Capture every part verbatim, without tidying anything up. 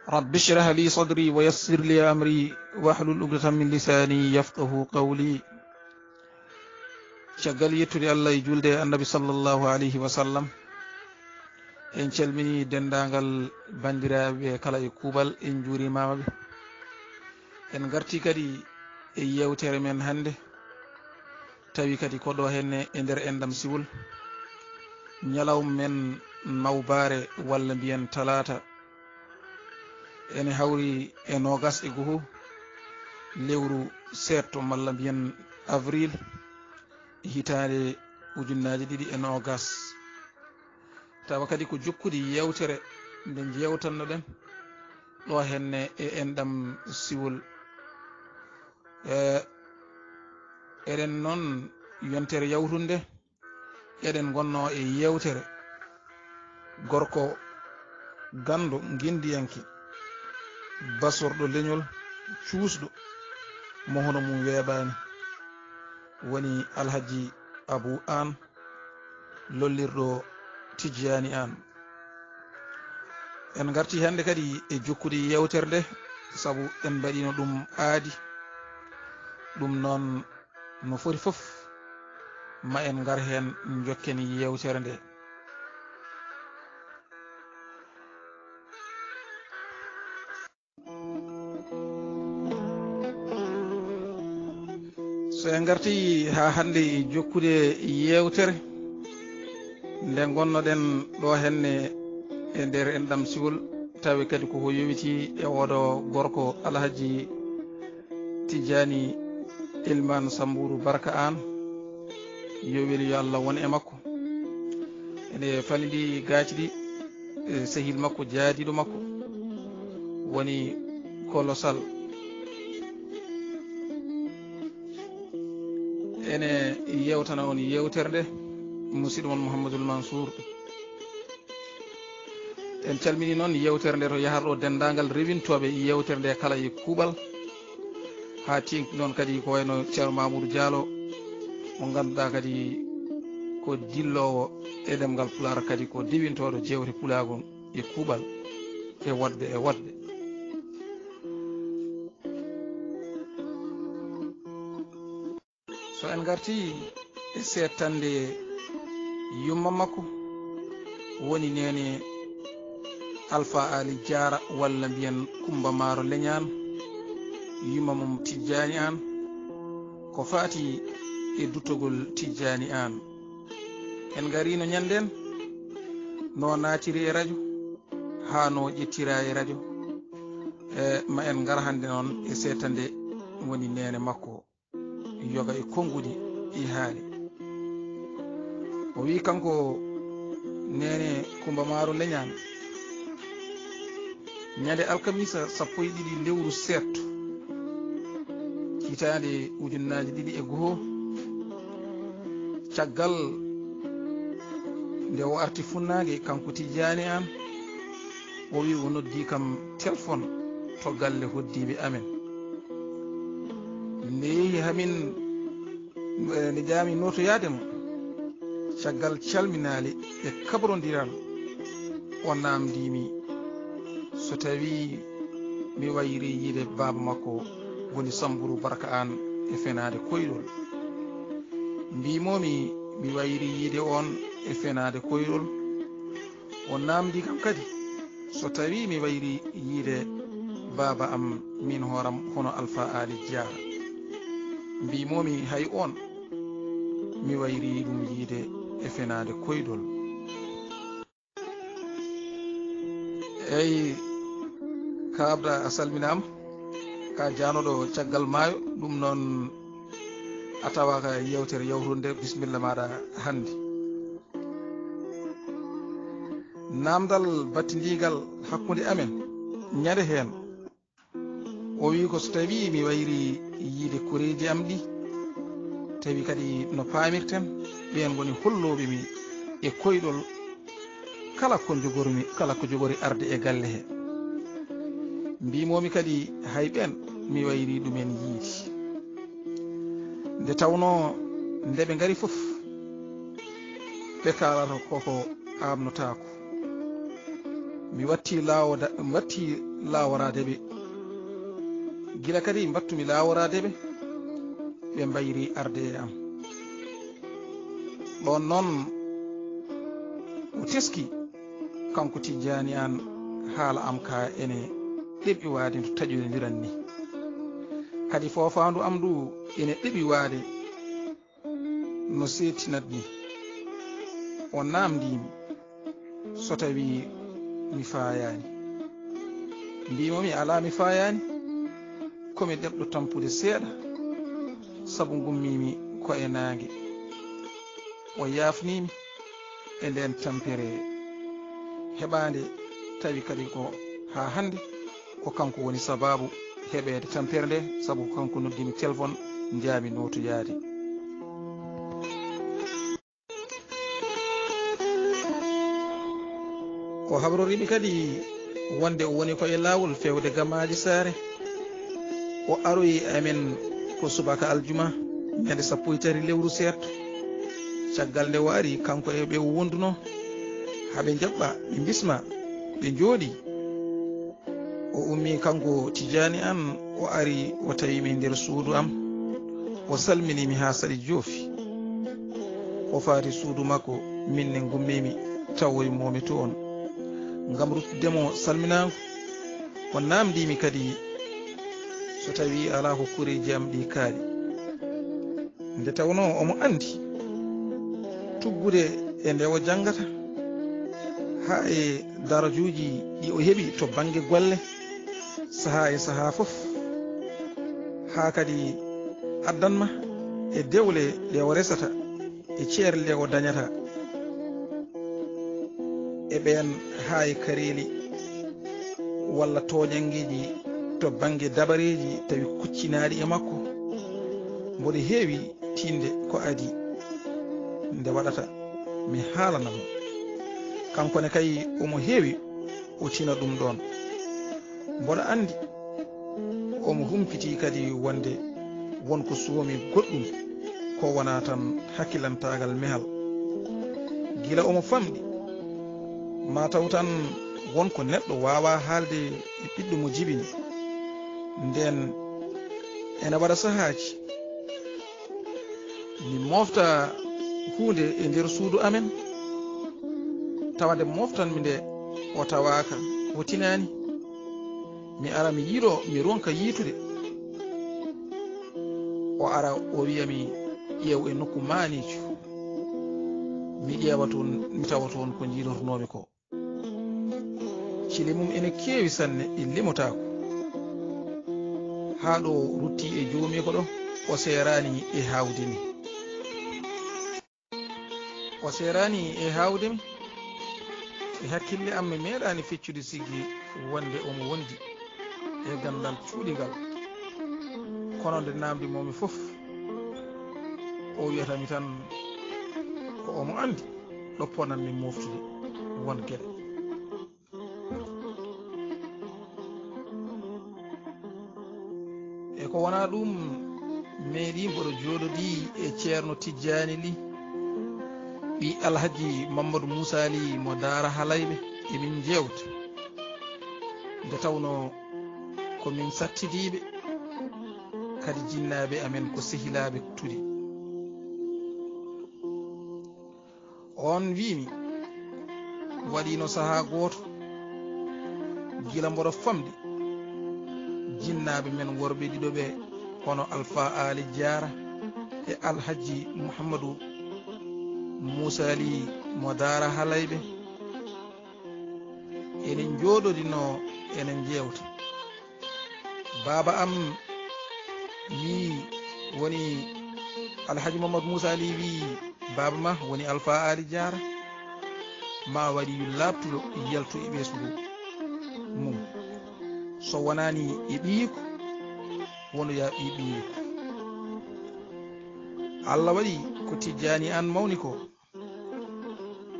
رب اشرح لي صدري ويسر لي أمري واحلل عقدة من لساني يفقه قولي. Caggal yettude Allah e julde e Annabi sallallahu alayhi wa sallam, en calmini denndaangal banndiraaɓe kala e kuuɓal, en njuurimaama ɓe. En ngarti kadi e yeewtere men hannde, tawi kadi ko ɗo henne e nder enɗam siwol, ñalawma men nawbaare walla mbiyen talaata, ene hawri e noogas e goho lewru seeɗto malla mbiyen avril, hitaande ujunnaaje ɗiɗi e noogas. Tawa kadi ko jokkude yeewtere nde njeewtannoɗen ɗo henne e enɗam siwol. E, eɗen noon yontere yawtunde, eɗen ngonnoo e yeewtere gorko ganndo, ngenndiyanke, basorɗo leñol, cuusɗo, mo hono mum weeɓaani, woni Alhaji Abu Aan, lollirɗo Tijjaani Aan. En ngartii hannde kadi e jokkude yeewtere nde, sabu en mbaɗiino ɗum aadi. Ɗum noon, no foti fof, ma en ngar heen, njokken yeewtere nde. So en ngartii haa hannde e jokkude yeewtere nde ngonnoɗen ɗo henne e nder enɗam siwol, tawi kadi ko ko yowitii e ooɗo gorko Alhaji Tijjaani Ilmaan Sambuuru Barka Aan, yo weli yo Allah won e makko. Ene falindi gaaci ɗi, e sehil makko, jaadiiɗo makko, woni Kolosal. Ene yeewtana on yeewtere nde, musidɗo mon Mouhamadoul Mansour. En calmini noon yeewtere nde to yaharɗo denndaangal rewintooɓe yeewtere nde kala e kuuɓal. Haa teeŋti noon kadi ko wayno Ceerno Mamoudou Diallo, mo ngannduɗaa kadi ko dilloowo e ɗemngal Pulaar, kadi ko dewintooɗo jeewte pulaagu e kuuɓal e woɗɓe e woɗɓe. So en ngartii e seettande yumma makko, woni neene Alfa Ali Jaara, walla mbiyen Kumba Maaro Leñaan, yumma mum Tijjaani Aan, ko faati e duttogol Tijjaani Aan. En ngariino ñanndeen, no naatiri e rajo, haa no ƴettiraa e rajo. E, ma en ngar hannde noon e seettande woni neene makko. Yoga e konnguɗi ɗi haali. O wiyi kanko neene Kumba Maaro Leñaan, ñande alkamisa sappo e ɗiɗi lewru seeɗto, hitaande ujunnaaji ɗiɗi e goho, caggal nde o arti funnaange, kanko Tijjaani Aan, o wi o noddi kam telefon to galle hoddiiɓe amen. Nde yehi hamin, eh, nde jaami notoyaade mo, caggal calminaali e kabrondiral, o naamndii mi so tawii mi wayrii yiide baaba makko woni Samburu Barka Aan e fenaande koyɗol. Mbiimo mi, mi wayrii yiide on e fenaande koyɗol. O naamndii kam kadi so tawii mi wayrii yiide baaba am, miin hooram, hono Alfa Aali Jaara. Mbiimo mi hay on mi wayrii ɗum yiide e fenaande koyɗol. Eey, Ka Abda, a salminaama. Ka jaanooɗo caggal maayo, ɗum noon a tawaaka yeewtere yawtunde. Bisimilla maaɗa hannde. Naamndal battindiigal hakkunde amen ñande heen. O wiyi ko so tawii mi wayrii yiide koreeji am ɗi, tawi kadi no paamirten, ɓeen ngoni hollooɓe mi e koyɗol kala ko njogormi, kala ko jogori arde e galle he. Mbiimo mi kadi hay ɓeen mi wayrii ɗumen yiide. Nde tawnoo nde ɓe ngari fof, ɓe kaalata koko aamnotaako. Mi watti laawo da-, mi watti laaworaade ɓe. Gila kadi mbaɗtumi laaworaade ɓe, ɓe mbayri arde e am. Ɗoon noon o teski, kanko Tijjaani Aan, haala am ka ene ɗeɓi waade no taƴondiran ni. Kadi foofaandu am ndu ene ɗeɓi waade no seedtinat ni. O naamndii mi so tawii mi faayaani. Mbii mo mi alaa, mi faayaani, ko mi ɗeɓɗo tampude seeɗa, sabu ngummii mi ko e naange. O yaafnii mi e ndeen tampere heɓaande, tawi kadi ko haa hannde ko kanko woni sabaabu heɓeede tampere nde, sabu ko kanko noddi mi telefon, njiyaa mi nootoyaade. O habrori mi kadi wonde o woni ko e laawol feewde Gamaaji Saare. O aroyi e amen ko subaka aljuma, ñande sappo e tati lewru seeɗto. Caggal nde o ari, kanko e ɓe o wondunoo, haa ɓe njaɓɓa, ɓe mbisma, ɓe njooɗii. O ummii kanko Tijjaani Aan, o ari, o tawi mi e nder suudu am. O salminii mi haa saɗi joofi. O faati suudu makko, min ne ngummii mi, tawoyi mo mi toon. Ngam ruttude mo salminaango, o naamndii mi kadi so tawii alaa ko koreeji am ɗi kaaɗi. Nde tawnoo omo anndi tuggude e nde o janngata, haa e darajuuji ɗi o heɓi to bannge golle, sahaa e sahaa fof, haa kadi addan ma e dewle ɗe o resata, e ceerle ɗe o dañata, e ɓeen haa e kareeli walla tooñanngeeji to bannge dabareeji tawi kuccinaaɗi e makko, mboɗo heewi tiinde ko adii nde waɗata mi haalana mo. Kanko ne kay omo heewi o tina ɗum ɗoon. Mboɗo anndi omo humpitii kadi wonde won ko soomi goɗɗum ko wonaa tan hakkilantaagal mehal. Gila omo famɗi, maa taw tan won ko neɗɗo waawaa haalde e ɓiɗɗo mo jibini. Ndeen ena waɗa sahaaji mi moofta huunde e nder suudu amen, tawa nde mooftanmi nde o tawaaka, o tinaani. Mi ara mi yiɗo, mi ronka yiitude. O ara o wiya mi, "Ƴeew e nokku maaniijo." Mi ƴeewa toon, mi tawa toon ko njiilotonoomi ko. Cile mum ene keewi sanne, ɗi limotaako. Haa ɗo rutti e joomiiko ɗo, o seeraani e haawde mi. O seeraani e haawde mi. E hakkille am, mi meeɗaani feccude siggi wonde omo wondi e ganndal cuuɗingal. Kono nde naamndi-moo-mi fof, o wiyata mi tan ko omo anndi ɗo ponanmi mooftude won geɗe. E ko wonaa ɗum, meeɗii mboɗo jooɗodii e Ceerno Tijjaani Lih, ɓii Alhaji Mammadu Muusaa Lih mo Daara Halayɓe, emin njeewta. Nde tawnoo ko min sattidiiɓe, kadi jinnaaɓe amen ko sehilaaɓe tudi. Oon wi'mi, waɗiino sahaa gooto, gila mboɗo famɗi, jinnaaɓe men worɓe ɗiɗo ɓe, hono Alfaa Aali Jaara e Alhajji Muhammadu Muusaa Lih mo Daara Halayɓe, enen njooɗodinoo, enen njeewta. Baaba am wi'i, woni Alhaji Mamadou Moussa Ly wi'i, baaba ma woni Alpha Ali Diarra, ma waɗi laaɓtuɗo yaltu e ɓesngu mum. So wonaani e ɓiyiiko, wonoya ɓii ɓiyiiko. Allah waɗi ko Tijjaani Aan mawni ko.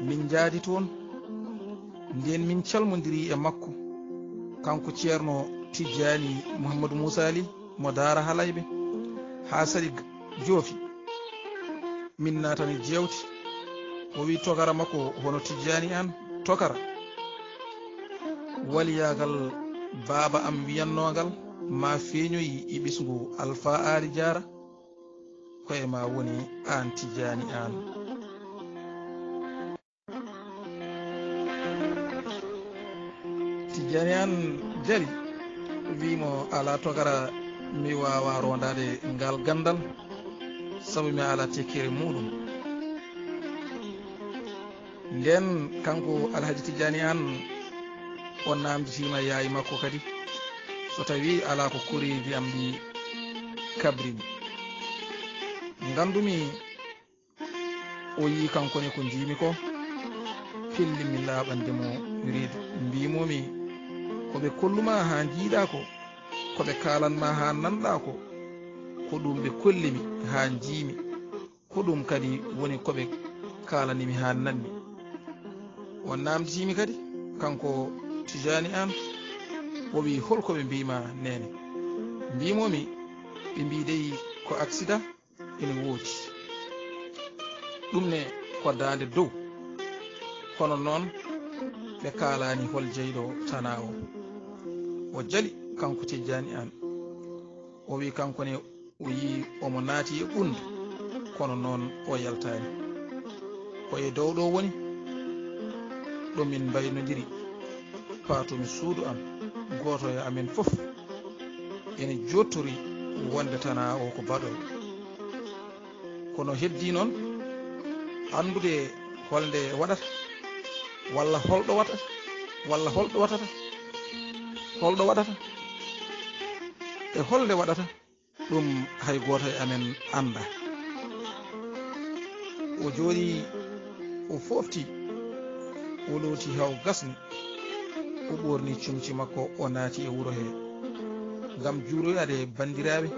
Min njaadi toon, ndeen min calmondirii e makko, kanko Ceerno Tijjaani Muhammadu Muusaa Lih mo Daara Halayɓe, haa saɗi joofi. Min naatani jeewte, o wi'i tokara makko hono Tijjaani Aan, tokara, waliyaagal Baaba am wiyannoo ngal, maa feeñoyi e ɓesngu Alfaa Aali Jaara, ko e maa woni aan Tijjaani Aan. Tijjaani Aan jali, wii mo, alaa togara, mi waawaa roondaade ngaal ganndal, sabu mi alaa tekkere muuɗum. Ndeen kanko Alhaji Tijjaani Aan, o naamnditii ma yaayi makko kadi, so tawii alaa ko koreeji am ɗi kabrini. Nganndumi o yii kanko ne ko njiimi ko, fellimi laaɓande mo reedu. Mbiimo mi, ko ɓe kollu ma haa njiiɗaa ko, ko ɓe kaalan ma haa nanɗaa ko, ko ɗum ɓe kolli mi haa njiimi. Ko ɗum kadi woni ko ɓe kaalani mi haa nanmi. O naamnditii mi kadi, kanko Tijjaani Aan, o wii, hol ko ɓe mbii ma, neene? Mbiimo mi, ɓe mbii dey ko aksida ene woodi. Ɗum ne ko daande dow. Kono noon ɓe kaalaani hol jeyɗo tanaa o. O jali, kanko Tijjaani Aan. O wii, kanko ne o yii omo naati e ɓunndu, kono noon o yaltaani. Ko e dow ɗo woni, ɗo min mbaynondiri, paatumi suudu am, gooto e amen fof ene jooɗtori wonde tanaa o ko baɗoowo. Kono heddii noon anndude holnde waɗata, walla holɗo waɗata, walla holɗo waɗata, holɗo waɗata, e holnde waɗata. Ɗum hay gooto e amen anndaa. O jooɗii, o fooftii, o looti haa o gasni, o ɓoorni comci makko, o naati e wuro hee ngam juuroyaade banndiraaɓe.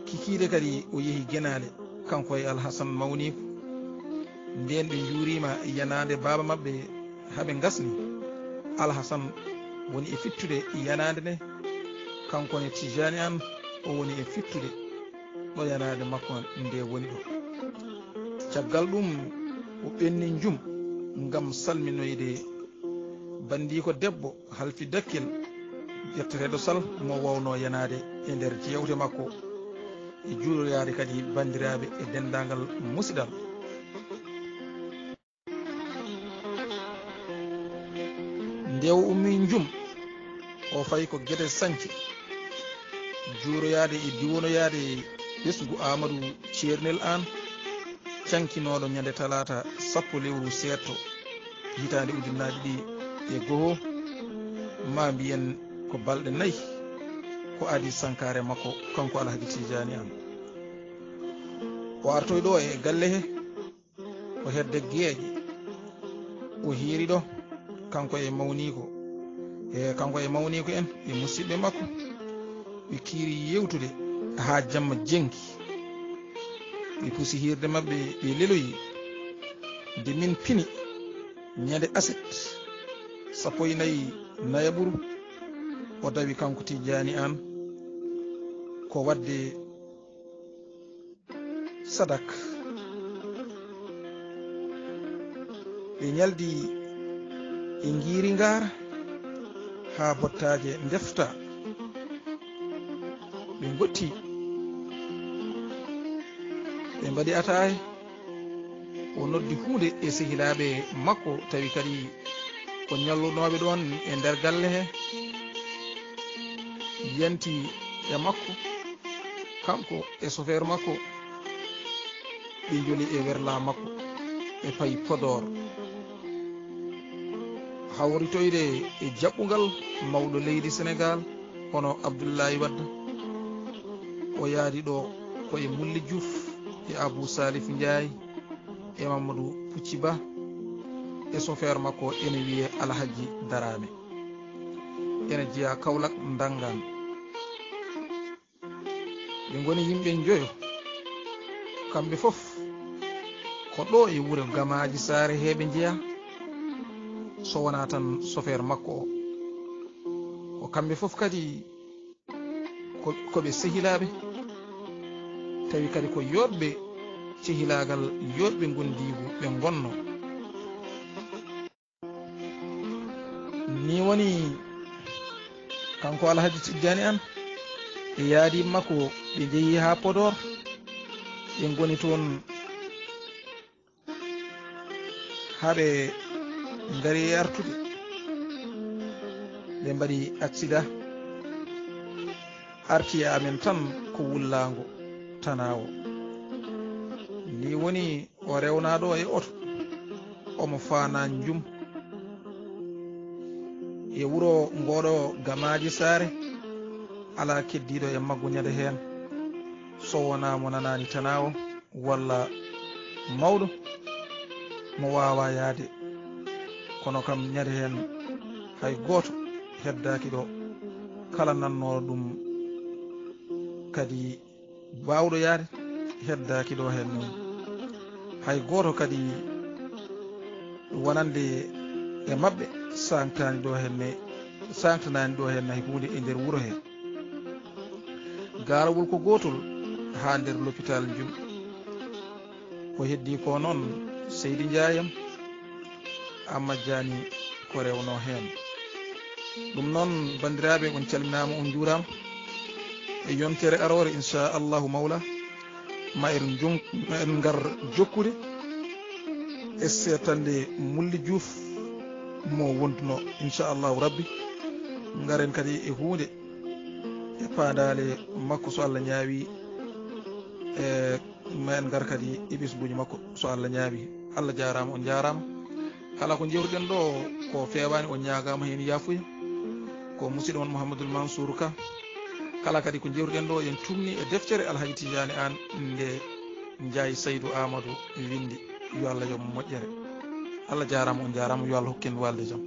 Kikiiɗe kadi o yehi Genaale, kanko e Alhasan mawniiko. Ndeen ɓe njuuriima yanaande baaba maɓɓe haa ɓe ngasni. Alhasan woni e fittude yanaande nde, kanko ne Tijjaani Aan o woni e fittude ɗo yanaande makko nde woni ɗo. Caggal ɗum o ɓenni njum ngam salminoyde banndiiko debbo Halfi Dakkel, ƴetteteeɗo Sal, mo waawnoo yanaade e nder jeewte makko e juuroyaade kadi banndiraaɓe e denndaangal musidal. Nde o ummii njum, o fayi ko Gede Sañce, juuroyaade e diwonoyaade ɓesngu Aamadu Ceernel Aan, cankinooɗo ñande talaata sappo lewru seeɗto, hitaande ujunnaaji ɗiɗi e go'o, maa mbiyen ko balɗe nayi, ko adii sankaare makko, kanko Alhaji Tijjaani Aan. O artoyi ɗo e galle he, o hedde geeƴe, o hiiri ɗo, kanko e mawniiko, e kanko e mawniiko en e musidɓe makko, ɓe kiiri yewtude haa jamma jenki. Ɓe pusi hiirde maɓɓe, ɓe leloyi. Nde min pini ñande aset sappo e nayi nayaɓuru, o dawi kanko Tijjaani Aan ko waɗde sadak. Ɓe ñaldi e Ngiiri Ngaar haa bottaaje ndefta. Ɓe ngotti, ɓe mbaɗi ataaye. O noddi huunde e sehilaaɓe makko, tawi kadi ko ñallunooɓe ɗoon e nder galle he, yanti e makko, kanko e sofeer makko, ɓe njoli e werlaa makko, ɓe payi Podoor. Hawritoyde e jaɓɓungal mawɗo leydi Senegaal, hono Abdullaahi Wad, o yaadi ɗo ko e Mulli Juuf e Abuu Salif Njaay e Mammadu Pucci Ba e sofeer makko ene wiyee Alhaji Daraame. Ene jeyaa Kawlak Ndanngaan. Ɓe ngoni yimɓe njoyo. Kamɓe fof ko ɗo e wuro Gamaaji Saare he ɓe njeyaa, so wonaa tan sofeer makko o. Ko kamɓe fof kadi ko, ko ɓe sehilaaɓe, tawi kadi ko yooɗɓe cehilaagal, yooɗɓe ngondiigu ɓe ngonnoo. Ni woni Kanko Alhaji Tijjani Aan e yaadiiɓe makko, ɓe njehi haa Podoor. Ɓe ngoni toon haa ɓe ngari e artude. Ɓe mbaɗi aksida, arti e amen tan ko wullaango tanaawo. Ni woni o rewnaa ɗo e oto, omo faanaa njum. E wuro ngooɗo Gamaaji Saare, alaa keddiiɗo e maggu ñande heen, so wonaa mo nanaani tanaawo walla mawɗo mo waawaa yahde. Kono kam, ñande heen hay gooto heddaaki ɗo. Kala nannooɗo ɗum kadi baawɗo yahde heddaaki ɗo heen noon. Hay gooto kadi wonande e maɓɓe saangtaani ɗo heen ne, saangtanaani ɗo heen hay huunde e nder wuro hee. Gaarawol ko gootol haa nder lopitaal Njum. Ko heddii ko noon, Seydi Njaay en, Amma Jaani ko rewnoo heen. Ɗum noon, banndiraaɓe, on calminaama, on njuuraama. E yontere aroore, inchallahu mawla, ma en jom-, ma en ngar jokkude e seetande Mulli Juuf mo wonduno, inchallahu rabbi. Ngaren kadi e huunde e paandaale makko, so Allah ñaawi, e ma en ngar kadi e ɓesnguuji makko, so Allah ñaawi. Allah jaaraama, on njaaraama. Kala ko njewtuɗen ɗo ko feewaani, on ñaagaama heen yaafuya. Ko musidɗo mon Mouhamadoul Mansour Ka. Kala kadi ko njewtuɗen ɗo, en cumni e deftere Alhaji Tijaani Aan nde Njaay Saydu Amadou winndi. Yo Allah yoɓ moƴƴere. Allah jaaraama, on njaaraama. Yo Allah hokku en waalde jam.